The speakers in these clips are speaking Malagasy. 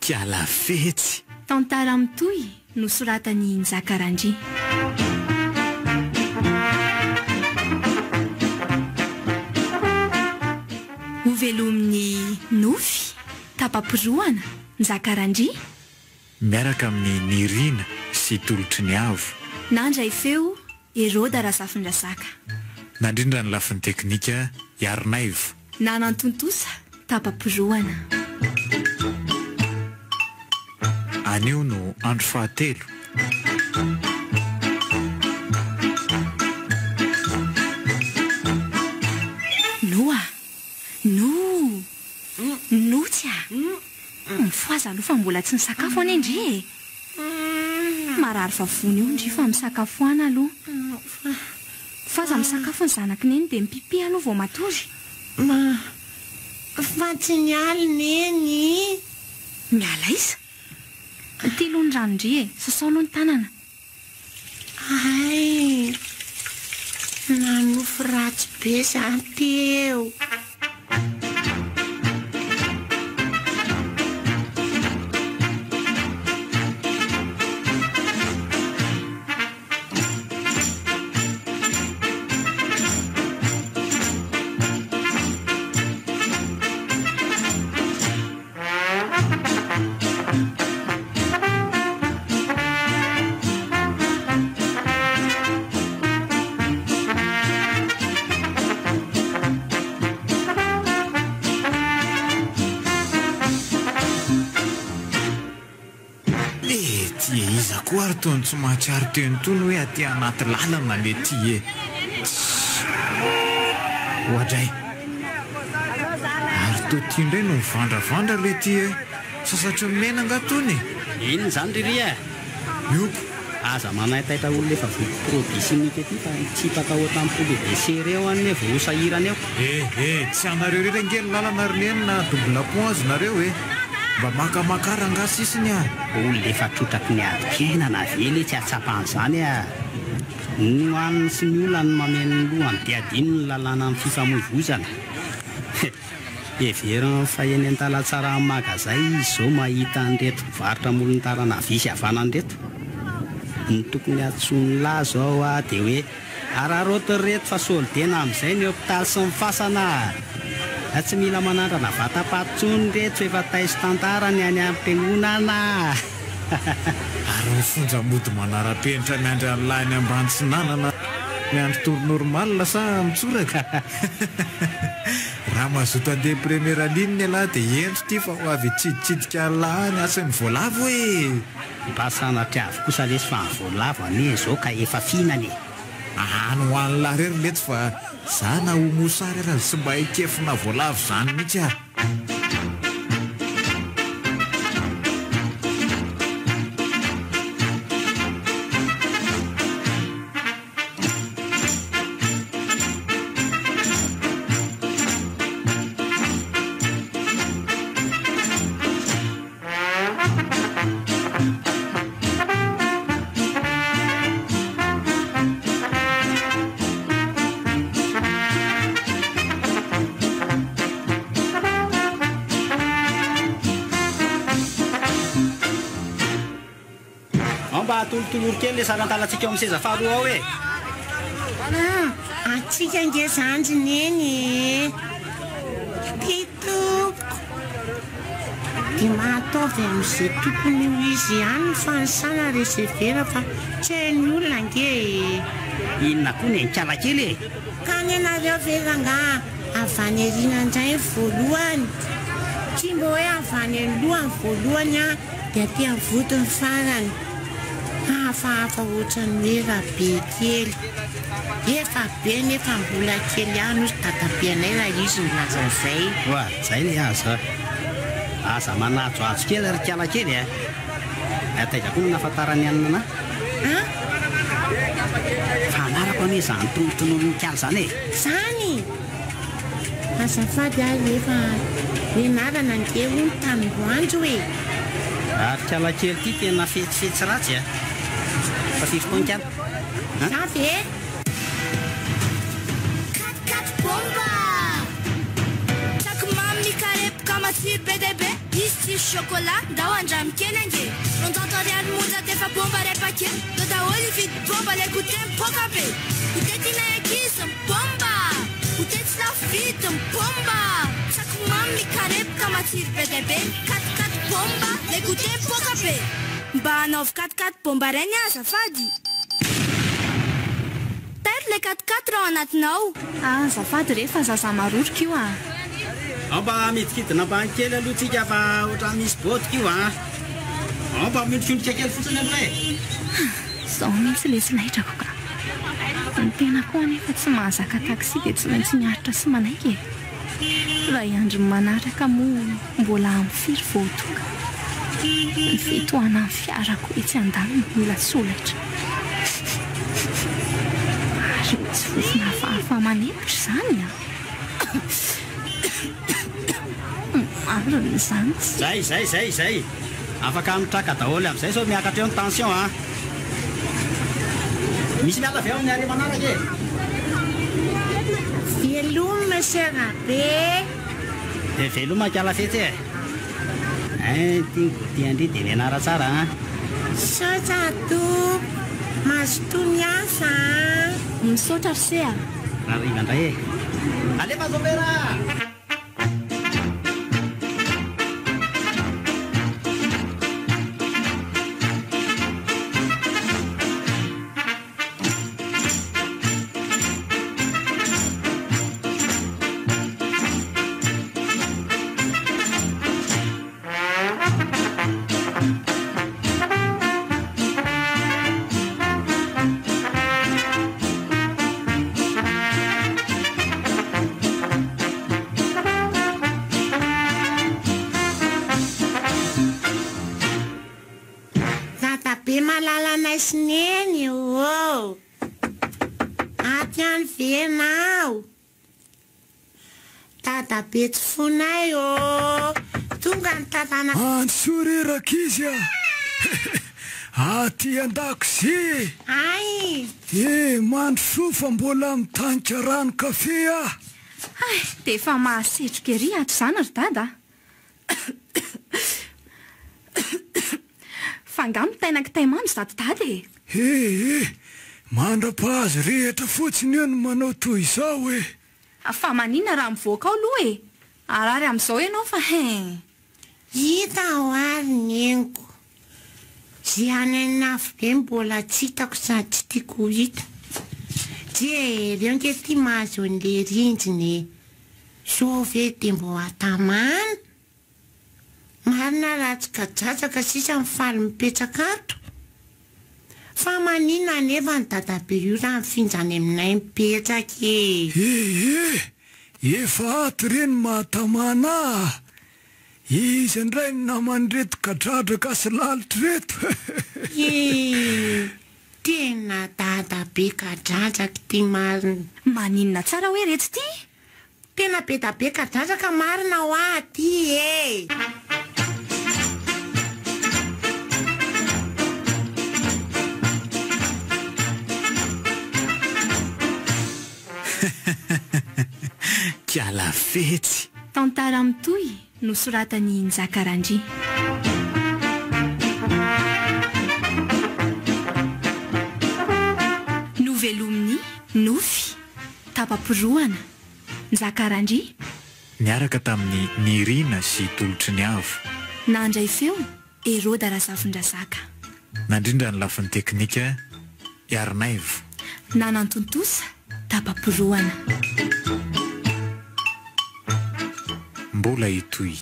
Kiala fetsy. Tantara mitohy nosoratan'i Njaka Randria. Hovelomin'i Nofy, tapa-pirohana, Njaka Randria. Miaraka amin'i Nirina sy Tolotry ny Avo. Nandray feo, Heroda Razafindrazaka. Nandrindra ny lafiny teknika, Iarinaivo. Nanantontosa, tapa-pirohana. Anio no andro fahatelo. Noa! No! Notsy a! Mifohaza aloha fa mbola tsy nisakafo anie ndry e! Marary vavony eo ndry fa misakafoana aloha. Mifohaza misakafo ny zanak'i Neny dia mipipi aloha vao matory. Ma, fa tsy niala Neny. Miala aiza? Ity aloha ny rano ndry e, sasao aloha ny tanana. Hay! Nanofy ratsy be za teo. Eh, ty e iza koa ary tony tsy mahatsiaro teny tony hoe aty anaty lalana le ty e. Tssy. Oadray. Ary toa ty indray no mivandravandra le ty e. Sasatry ny mena angaha tony e? Inona izany ry ry a? Mioko. Aza manaitaitra olona efa voky produit chimique ety fa mitsipaka ohatran'ny poulet de serre eo anie vao ho sahirana eo. Eh eh, tsy anareo irery ange ny lalana ry neny na double pont aza nareo eh. Mba makamaka rangaha sisiny ah. Olona efa trotraky ny adim-piainana ve le tsy hahatsapa an'izany ah. Ny hohaniny sy ny olany no mameno ny lohany dia adino ny lalàna amin'ny fifamoivoizana. Heveriny fa eny Antalatsara magazay izy izao mahita an'ireto mpivarotra amoron-dalana havia sy havanana ireto. Ny tokony hantsoin'ny lahy izao dia hoe araraoty ry reto fa soldena amin'izay ny hopitaly sy ny fasana a! Tsy mila manandrana vata-paty intsony ireto fa efa taizo tantara ny any am-piangonana a! Ary ny fonja mody manara-penitra miandry an'lah any ambany tsinanana miandry tour normal sa mitsoraka? Raha mazoto andeha première ligne ialahy dia ento ity fa ho avy hitsiditsidika an'lah any atsy ny voalavo e! Mba sanatria avy kosa lesy fa ny voalavo anie izao ka efa fihinana e! Any ho an'lah irery letsy fa za na ho mosary ara tsy mba hikefona voalavo zany mihitsy ah! Ao mba atolotolory kely le saran-talantsika ao amin'ny seza faharoa ao e! Ah, antsika ange zany ry Neny e! Ty tompoko! Dia mba ataovy amin'izay tokony ho izy ihany ny fanisana recevera fa tsy hain'ny olona ange e! Inona koa ny an'i kely e? Ka ny anareo ve rangaha avy any aoriana indray ny voalohany? Tsy mba hoe avy any aloha ny voalohany an, dia aty amin'ny vodiny farany. Hafahafa ohatran'ny hoe rabe kely. Efa be nefa mbola kely ihany hozy dadabe anay raha izy nilaza an'izay. Oa, zay le aza. Aza manajohajo kely ry kiala kely a! Taiza koa no nahafantaran'i anona anah? An? Fa anarako anie izany tonotononin'i kiala izany e! Zany? Azafady ary efa nianarana ange hono tamin'ny e! Ary kiala kely ity tena fetsifetsy ratsy a! Fa firy taona kiala? An? Za ve? Katkat bomba! Tsaky mamy mikarepoka matsiro be dia be, hisy tsiro. misy chocolat, ndao andramo kely ange. 200 ariary monja d'efa bomba ray paquet. Ndao daholo hividy bomba, lay goûter mipoaka be. Goûter tianay ankizy, mibomba. Goûter tsy lafo vidy, mibomba. Tsako mamy mikarepoka, matsiro be dia be. Quat-quat bomba, lay goûter mipoaka be. Mba anaovy quat-quat bomba rainy azafady. Tairo ilay quat-quat ao anatinao. Ah azafady re fa zaza marorika io ah. Ao mba midikidina ambany kely aloha tsika fa ohatran'ny misy botika io ah. Ao mba miondrikondrika kely fotsiny aloha e. Zao mihitsy ilay tsy laitrako ka. Ny tena koa anefa tsy mahazaka taxi dia tsy maintsy miaritra sy manaiky e. Raha hiandry ny manaraka moa mbola amin'ny firy vao ho tonga? Ny fitohanan'ny fiara koa etsy andaniny mila solaitra. Ary misy fofona hafahafa manempotra izany an! Marina izany tsy. Zay, zay, zay, zay. Afaka mitraka daholo amin'izay sao miakatra eo ny tension an! Misy miala avy ao amin'ny arrêt manaraka e! Veloma Monsieur Rabe! Dia veloma Ikala Fetsy e! Hein, ity ny goûter an-dry dia mianara tsara an! Misaotra tompoko! Mazotoa miasa an! Misaotra ry se a! Rariva indray e! Alefa Zopera! Dadabe malalanay sy neny ô! Aty ihany ve ianao? Dadabe tsy fonay ô! Tonga ny tanàna. Antsoy re rankizy a! Aty an-dakozia e! Ay! Eh, mandrosoa fa mbola mitanika rano kafe aho. Hay, dia efa mahasetroka ery ato izany ry dada a! Fa angaha mitaina kitay mamy izato dada e! He he! Mandra-pahazo rehitra fotsiny eo no manao toy izao e! Fa maninona raha mivoaka ao aloha e! Harary amin'izao ianao fa hein! Hita aho ary neniko. Ze any an'afobe mbola tsy hitako sady tsy tiako ho hita. Jereo nge ty mahazo an'le rindrina e! Zao ve de mbo atamana? Marina raha tsy kadradraka sisa mifaly mipetraka ato. Fa maninona anefa ny dadabe io raha mifindra any aminay mipetraka e? Ee, efa ato re ny mahatamana a! Iza indray ny naman'ireto kadradraka sy lalitra ireto? Ee, tena dadabe kadradraka ity marina. Maninona tsara hoe retsy ity? Tena be da be kadradraka marina hoa aty e! Kiala fetsy. Tantara mitohy nosoratan'i Njaka Randria. Novelomin'i Nofy, tapa-porohana. Njaka Randria. Niaraka tamin'i Nirina sy Tolotriniavo. Nandray feo, Heroda Razafindrazaka. Nandrindra ny lafiny teknika, Iharinaivo. Nanantontosa, tapa-porohana. Mbola hitohy.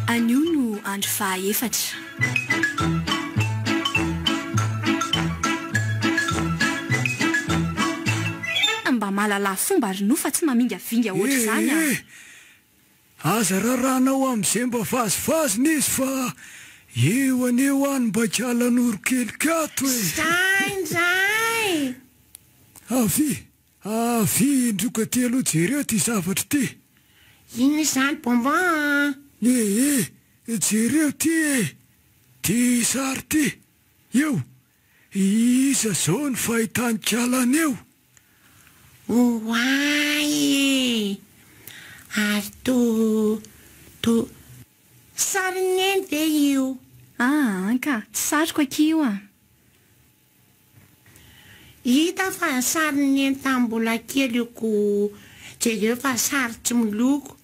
Anio no andro fahaefatra. Mba mahalala fomba ry Nofa tsy mamingavinga ohatr'izany an! Ee, aza rarànao amin'izay mba vazivaziny izy fa eo anie hoa ny mba ikalanoro keliko ato e! Zay indray! Avia, Avia indroka aty aloha jereo ity zavatra ity. Inona izany bonbon an? Ee, jereo ity e! Ty sary ity! Eo! Iza zao no fahitan'i kala an'io? Oay e! Ary to, to, sarin'i Neny ve io? Aa ka, tsy sariko akia io a! Hita fa sarin'i Neny tamin'ny mbola kely io ko, jereo fa sary tsy miloko.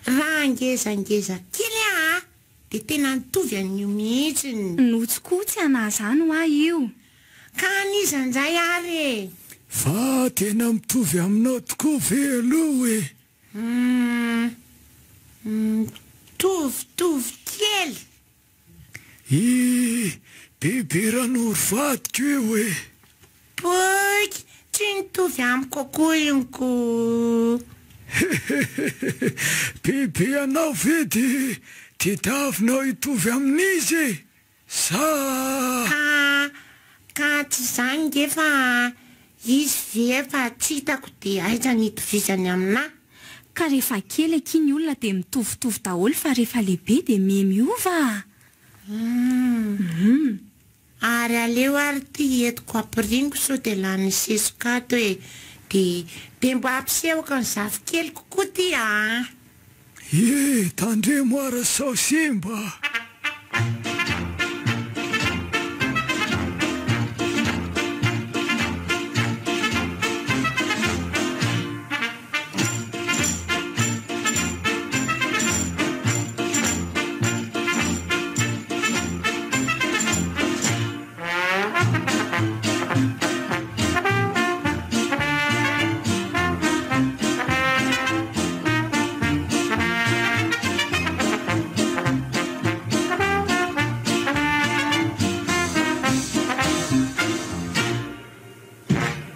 Raha ngezangeza kely aa dia tena nitovy an'io mihitsiny. Notsikotsy anah zany hoa io. Ka an'iza njay ary e? Fa tena mitovy aminao tokoa ve aloha e? Humm mitovitovy kely. I Bebe Ranoro vadiko io e! Boky, tsy nitovy amiko akory iny ko! Hehehehe, Bebe anao ve dia tediavinao hitovy amin'izy e? Sa. Ka, ka tsy izany nge fa izy ve efa tsy hitako dia aiza ny hitovizany aminà? Ka rehefa kely akia ny olona dia mitovitovy daholo fa rehefa lehibe dia miha miova a! Humm. Ary aleo ary ty entiko ampirimiko sao dia lany sesoka ato e! Dia, dia mba ampisehoko ny zafikeliko koa ty a! Ie, tandremo ara sao simba.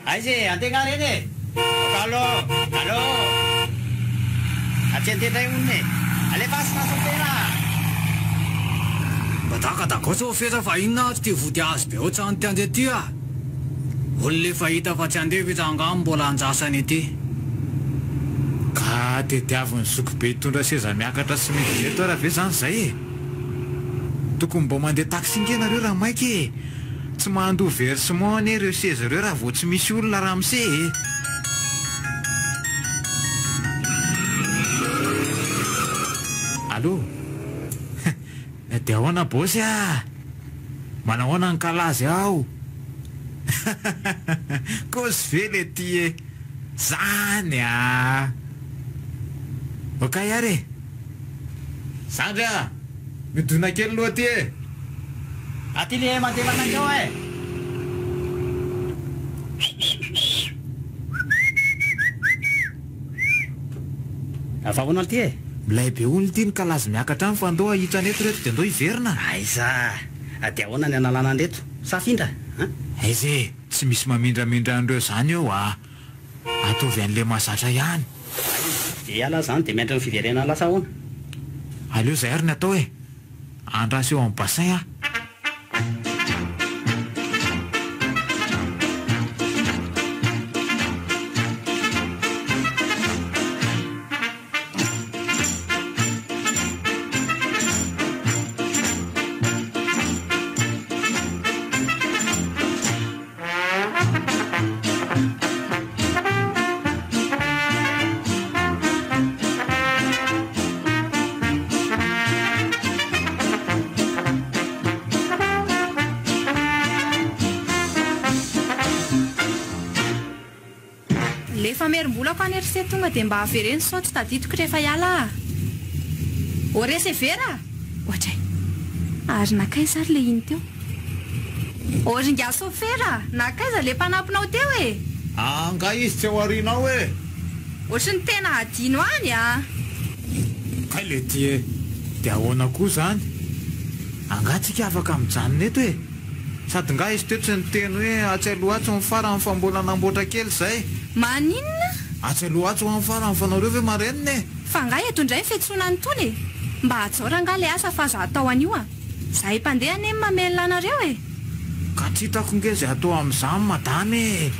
Aiza e, andeha nga reny e! Allo, allo! Atsy andeha ndray honina e! Alefaso fa sôfera a! Mba dakadakao sôfera fa inona ary ty vody hazo be ohatran'ity andeha ty a! Olona efa hita fa tsy handeha ve rangaha no mbola andrasana ety? Ka tediavin'ny zokibe hitondra seza miakatra sy midina eto ara ve zany zay e? Tokony mbô mandeha taxi nge nareo raha maika e! Tsy mandoa versement anie ireo seza ireo raha vao tsy misy olona ramose e! Allô? Dia ahoana boss ah? Manahoana ny kalazy ao? Kôzy ve le ty e? Zany ah! Okay ary e! Zandry ah! Midona kely loha ty e! Aty le mandeha mankany ao eh! Fa ahoana lty e? Milay be hono lty ny kalazy miakatra any fa ndao ahitra an'eto reto dia ndao hiverina. Aiza? Dia ahoana ny analana an'ireto? Sa afindra an? Aiza e! Tsy misy mamindramindra an'ireo zany eo a! Ataovy an'le mahazatra ihany. Aiza? Dia hiala aho zany dia miandry ny fiverenan'ny lasa ahoana? Aleo zay ary ny atao e! Andraso eo amin'ny bassin aho. Le famerim-bolako any ry se tonga dia mba avereno sao tsy tadidiko rehefa hiala ah! Au receveur ah! Oadray! Ary nankaiza ary le iny teo? Ô ry ingahy sôfera a! Nankaiza le mpanampinao teo e? Angaha izy tsy ao aoriana ao e? Ohatry ny tena hadino any a! Kay letia e! Dia ahoana koa izany? Angaha tsika afaka mijanona eto e? Sady ngaha izy teo tsy niteny hoe atsy aloha atsy ny farany fa mbola namboatra kely izay? Maninona? Atsy aloha atsy ho ny farany fa nareo ve marenina e? Fa angaha eto indray ny fiantsoana an'itony e? Mba hajao rangaha le asa fa aza atao an'io a! Zahay mpandeha anie no mamelona anareo e! Ka tsy hitako nge zay atao amin'izany madama e!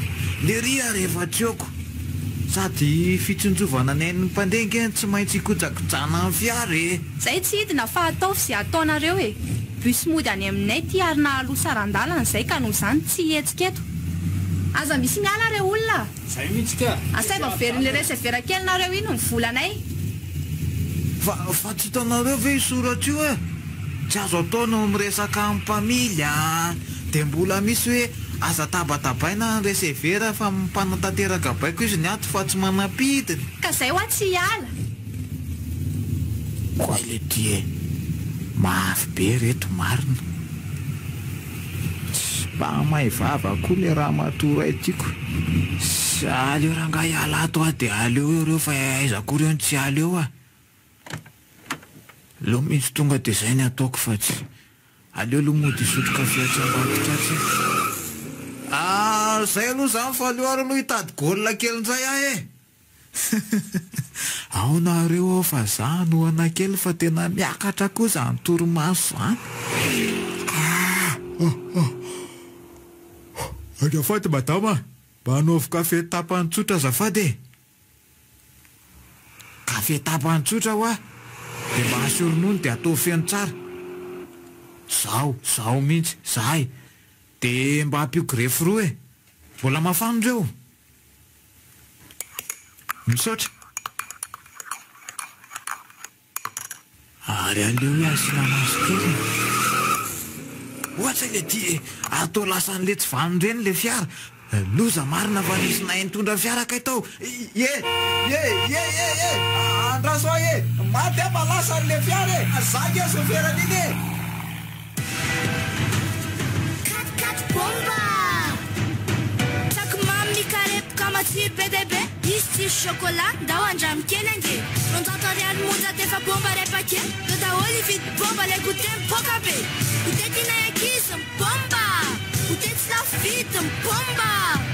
Lery ary efa tsy oko! Sady fitsinjovana ny ain'ny mpandeha nge no tsy maintsy hikojakojana ny fiara e! Zay tsy hidina fa ataovy ze ataonareo e! Bus mody any aminay ty ary nahaloa saran-dalana zay ka noho izany tsy hihetsika eto! Aza misy miala re olona a! Zay mihitsy ka! Asaivo averin'ilay receveur kelinareo iny ny volanay. Fa fa tsy hitanareo ve io soratra io e? Tsy azo atao ny miresaka amin'ny mpamily a! Dia mbola misy hoe aza tabatabaina ny receveur fa mpanatanteraka baiko izy ny ato fa tsy manam-pidiny. Ka zay hoa tsy hiala. Koay le ty e! Mafy be reto marina. Tsy mba mahay vava koa le ramatoa ray tiako. Aleo rangahy hiala ato aho dia aleo eo reo fa aiza koa reo no tsy hiala eo ah. Aleo mihitsy tonga dia zay ny ataoko fa tsy aleo aloha mody hisotro kafe atsy ambadika atsy e. Ah, zay aloha zany fa aleo ary aloha hitady goal kely indray aho e. Ao nareo ao fa za hanohana kely fa tena miakatra koa zany torimaso zany. Azafady madama a! Mba anaovy kafe tapany tsotra azafady e! Kafe tapany tsotra hoa! Dia mba asio ronono dia ataovy feno tsara! Zaho, zaho mihitsy, zahay! Dia mba ampio grefy roa e! Mbola mafana ireo! Misaotra. Ary aleo hoe asiana maso kely e. Ohatra ilay ty e, ary toa lasan'ilay tsy vanona ireny ilay fiara. Loza marina fa nisy nahay nitondra fiara kay tao. Ye! Ye! Ye! Ye! Ye! Andraso ahy e! Maty aho fa lasan'ilay fiara e! Za nge soferan'iny e! Kat kat bomba! Tsaky mamy mikarepoka matsiro be dia be, misy tsiro chocolat, ndao andramo kely ange. 200 ariary monja d'efa bomba ray paquet, ndao daholo hividy bomba lay goûter mipoaka be. Goûter tianay ankizy, mibomba! Goûter tsy lafo vidy, mibomba!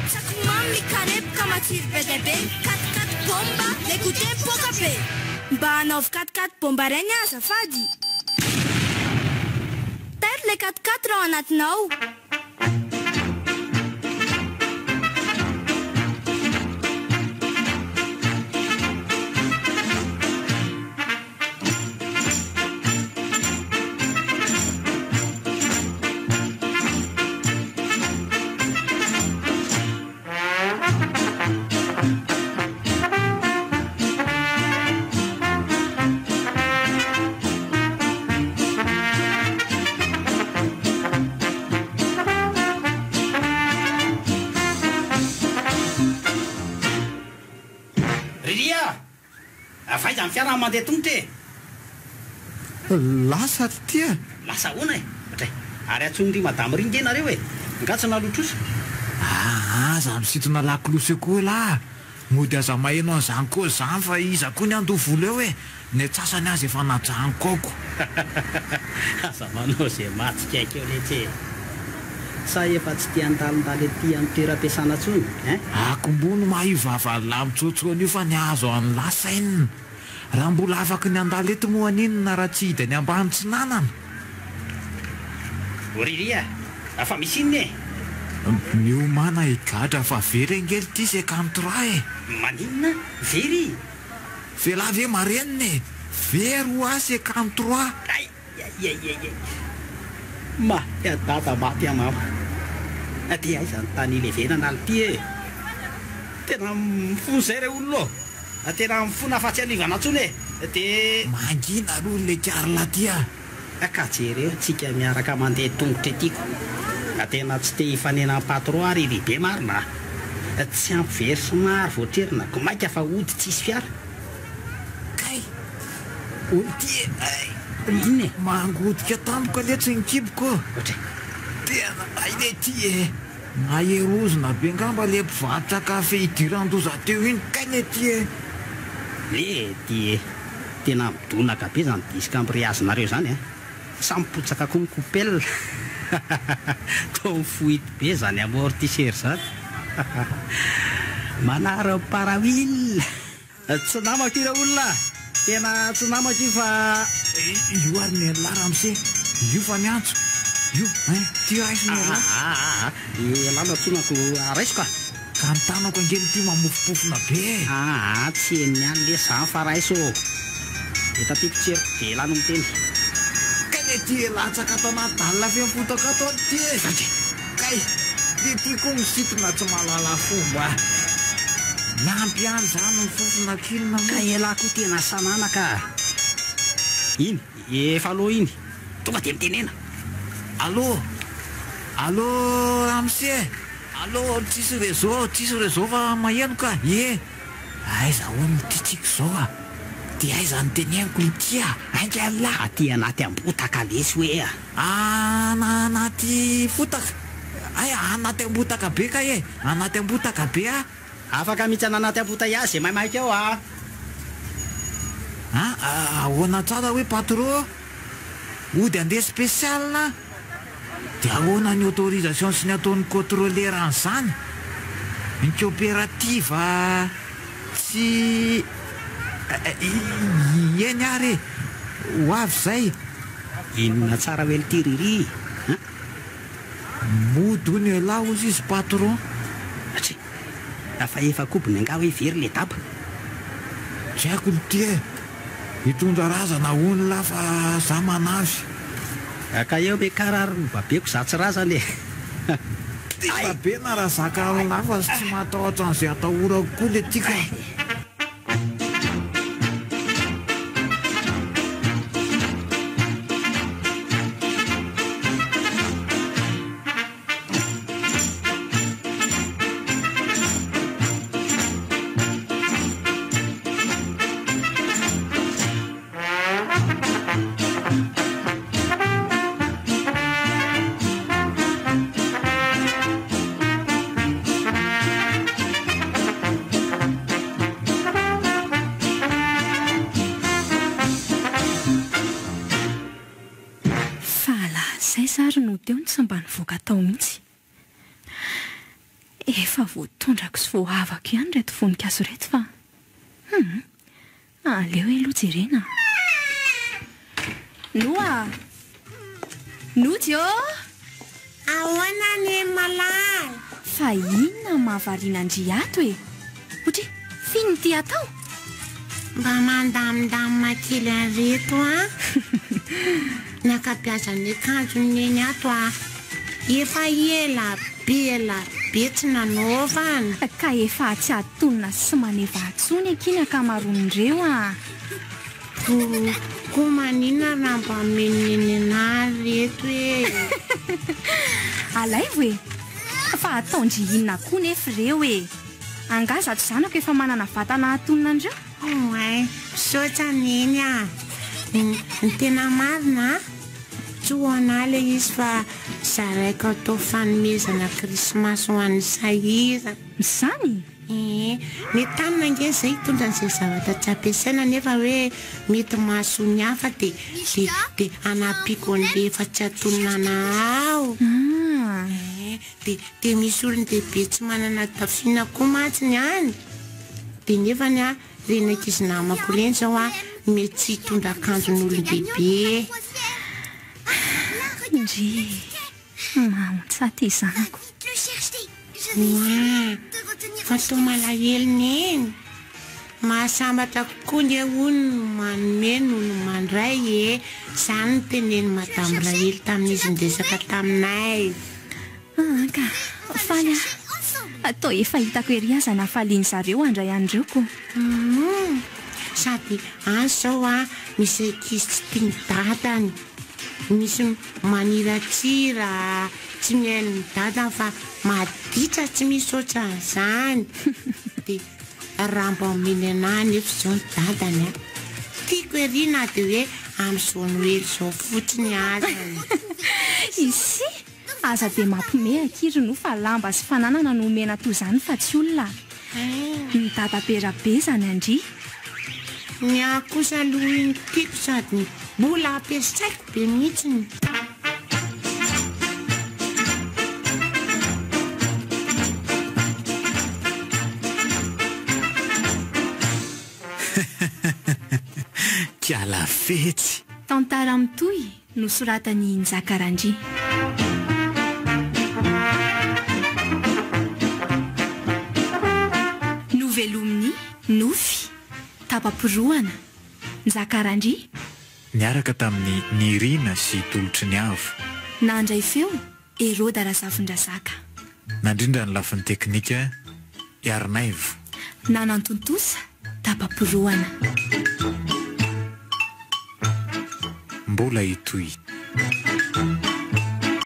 Tsaky mamy mikarepoka matsiro be dia be, kat kat bomba, lay goûter mipoaka be. Mba anaovy kat kat bomba rainy azafady. Tairo ilay quat-quatre ao anatinao. Riri a! Avy aiza ny fiara no mandeha tongotra e? Lasa ry ty a! Lasa ahoana e? Dray! Ary antsoin'ry madame ry nge nareo e! Nga tsy naloa trosa? Aa aza misintona lakolosy eo koa elah a! Mody aza maheno an'izany koa izany fa iza koa ny handoa vola eo e! Ny antsasany aza efa najanoko aoko. Aza manao izay mahatsikaiky eo letsy e! Sa efa tsy tia handalondalo ety amin'ny toeram-piasana intsony hein? Akombony maha io vavan'lah mitsotso an'io fa ny azo an'lah sainina. Raha mbola afaky ny handalo eto moa haninona raha tsy hidy any ambany tsy nanana? O Riri a! Fa misy inona e? Miomàna higadra fa very ange lty 53 e! Maninona? Very? Vela ve marenina e! Very hoa 53! Ay! Aiaiaiai! Maty a dada maty a mama! Dia aiza ny tany hilevenana lty e! Tena mifona izay re olona ô! Tena mifona fa tsy hanivana intsony e! Dia. Mangina aloha ilay Carla ty a! Ka jereo tsika miaraka mandeha tongotra ety ko! Tena tsy te hifanena am patron ary ry be marina a! Tsy ampy very somary voatrerona ko maika fa hody tsisy fiara! Kay! Olo ty e! Ay! Inona e? Mangotika tampoka letsy ny kiboko ô! Ohatray! Tena hay lety e! Mahery ozona be ngamba le mpivarotra kafe idiran-doza teo iny kay lety e! Lety e! Tena midonaka be zany disque embrayage-nareo zany a! Sa mipotsaka koa ny coupelle? Toa mifohity be zany amortisseur zany! Manary ny pare-huile! Tsy namako io raolona a! Tena tsy namako io fa. Io ary ny an'lah ramose, io fa miantso, io hein, ty raiso ny an'lah. Aa elah no antsonako raisiko a! Ka ny tanako ange ity mamofompofona be e! Aa tsy henony ihany lesy zany fa raiso ô! Eto ampiako tseriko de elah no miteny. Kay le ty e latsaka ato anaty dalle feno fotaka ato aho ty e! Kay! Ity koa misintona tsy mahalala fomba. Miampy ihany izany ny fofona kinina moa. Ka elah koa tena sanana ka. Iny, efa allo iny. Tonga dia mitenena. Allo! Allo ramose! Allo, tsisy réseau, tsisy réseau fa maheno ka. Ie! Aiza hono ity tsika izao a! Dia aiza no teneniko ity a! Ainga lah! Aty anaty ambotaka lesy hoe a! Anaty fotaka? Hay anaty ambotaka be kay e! Anaty ambotaka be a! Afaka mihitsy anaty ambotaiazy izay maimaika ao a! A, ahoana tsara hoe patro? Hody handeha spécial a! Dia ahoana ny autorisation sy ny ataon'ny contrôleur an'izany? Ny coopérative tsy eny ary e! Ho avy izay. Inona tsara hoe l'ty Riri a? Mody hono ialahy hozy izy patron. Atria! Fa efa kobony angaha hoe very le daba? Tsy haiko l'ty e! Hitondra razana hono lah fa za manavy. Ka eo be kara ary ho babeko za tsy razana e! Ty babena raha zaka anlah fa tsy matahotra an'izay atahorako koa le ty ka. Fa laha zay zary no teo no tsy mba nivoaka tao mihitsy. Efa voatondrako sy voahavako ihany ireto voninkazo ireto fa hum aleo aloha jerena a. Noa! Nody ô! Ahoana ny malala? Fa inona no mahavariana an-dry ato e? Otri, f'inona ity atao? Mba mandamindamina kely an'ireto an! Ny ankabeazan'ny akanjon'i Neny ato an! Efa ela be ela be tsy nanaovana. Ka efa tsy atonina sy maneva intsony akia ny ankamaroan'ireo an! Koa maninona raha mba omen'i Neny anah ireto e! Alaivo e! Fa ataon-dry inona koa nefa ireo e! Angaha izato zanako efa manana vatana hahatonina an'ireo? Oay, misaotra Neny a! Ny tena marina a, tsy ho anah ilay izy fa zaraiko atao fanomezana krismasy ho an'ny sahirana. Izany? Ee, nentanina ange izay hitondra an'izay zavatra tsy ampiasaina nefa hoe mety mahasoa ny hafa dia dia dia hanampiako an'ilay efa tsy antonona anah ao. Ee, dia dia misy olon-dehibe tsy manana tafiana koa mantsy ny any. Dia nefany an, ireny ankizy namako ireny izao an, mety tsy hitondra akanjon'olon-dehibe. Ndry. Mahaontsa ty zanako. Oa, fa toa malahelo neny. Mahasambatra kokoa nge hono ny manome noho ny mandray e, zany no tenenin'i Madame Rahely tamin'izy niresaka taminay. Aa ka, faly aho. Toa efa hitako ery aza ny hafalian'zareo handray an'ireo ko. Humm, sady any zao a, misy ankizy tsy tian'i dadany. Misy maniratsira, tsy mihaino ny dadany fa maditra tsy misy ohatran'izany. Dia raha mba omeny anah anefa izao ny dadany a! Tiako ery na dia hoe amin'izao Noely izao fotsiny aza e! Isi! Aza dia mampime akia ry no fa lamba sy fananana no omena toy izany fa tsy olona a! Ny dadabe Rabe izany an-dry. Ny ahy kosa aloha iny tiako sady mbola ampiasaiko be mihitsiny. Kiala fetsy. Tantara mitohy nosoratan'i Njaka Randria. Novelomin'i Nofy, Tapa-porohana, Njaka Randria. Niaraka tamin'i Nirina sy Tolotry ny Avo. Nandray feo, Heroda Razafindrazaka. Nandrindra ny lafiny teknika, Iharinaivo. Nanantontosa, tapa-porohana. Mbola hitohy.